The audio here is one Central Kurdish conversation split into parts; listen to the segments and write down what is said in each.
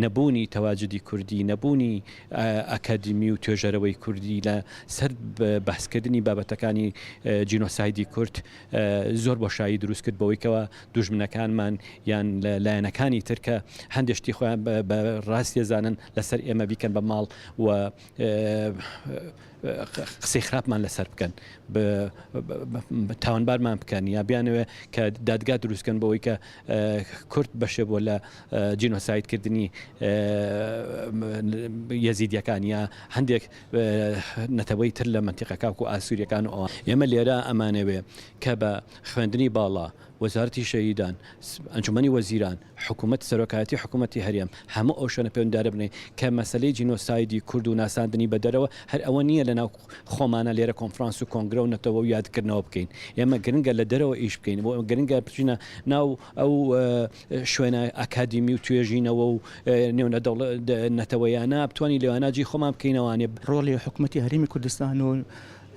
نەبوونی تەواجدی کوردی، نەبوونی ئەکادیمی و توێژەرەوەی کوردی لە سەر بەحسکردنی بابەتەکانی جینۆسایدی کورد زۆر بۆشایی دروست کرد بەوەی کەوا دوژمنەکانمان یان لایەنەکانی تر کە هەندێک شتی خۆیان بە ڕاست دەزانن لەسەر ئێمە بیکەن بە ماڵ و قسەی خراپمان لەسەر بکەن تاوانبارمان بکەن یا بیانەوێ کە دادگا دروستکەن بەوەی کە کورد بەشێ بۆ لە جینۆساید کردنی یەزیدیەکان یا هەندێک نەتەوەی تر لە مەنتیقەکە وەکو ئاسوریەکان و ئەوان. ئێمە لێرە ئەمانەوێ کە بە خوێندنی باڵا، وەزارەتی شەهیدان، ئەنجومەنی وەزیران، حکومەت، سەرۆکایەتی حکومەتی هەرێم، هەموو ئەو شوێنە پەیوەندیدارە بنێین کە مەسەلەی جینۆسایدی کورد و ناساندنی بە دەرەوە هەر ئەوە نییە لە ناو خۆمانە لێرە کۆنفرانس و کۆنگرە و نەتەوە و یادکردنەوە بکەین. ئێمە گرنگە لە دەرەوە ئیش بکەین و گرنگە بچینە ناو ئەو شوێنە ئەکادیمی و توێژینەوە و نێونەتەوەیانە بتوانین لەوانە جێی خۆمان بکەینەوانێ. ڕۆڵی حکومەتی هەرێمی کوردستان و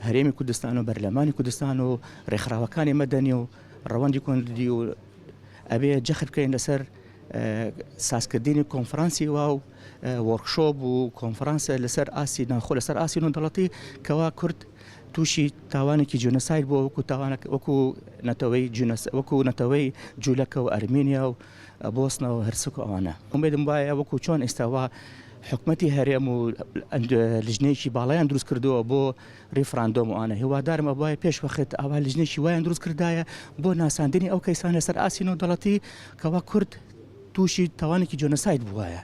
هەرێمی کوردستان و بەرلەمانی کوردستان و ڕێکخراوەکانی مەدەنی و ڕەوەندی کوردی و ئەبێ جەخت بکەین لەسەر سازکردنی کۆنفرانسی وا و وۆرکشۆپ و کۆنفرانسە لەسەر ئاستی ناوخۆ لەسەر ئاستی نێودەوڵەتی کەوا کورد تووشی تاوانێکی جینۆساید بووە وەکو تاوانەک وەکو نەتەوەی جینۆس وەکو نەتەوەی جوولەکە و ئەرمینیا و بۆسنە و هەرسک و ئەوانە ئومێدم وایە وەکو چۆن ئێستا وا حکومەتی هەرێم و لیژنەیەکی باڵایان دروست کردووە بۆ ریفراندۆم و ئەوانە هیوادارم ئەبوایە پێش وەخت ئاوا لیژنەیەکی وایان دروست کردایە بۆ ناساندنی ئەو کەیسانە لەسەر ئاستی نێودەوڵەتی کەوا کورد تووشی تاوانێکی جینۆساید بووایە.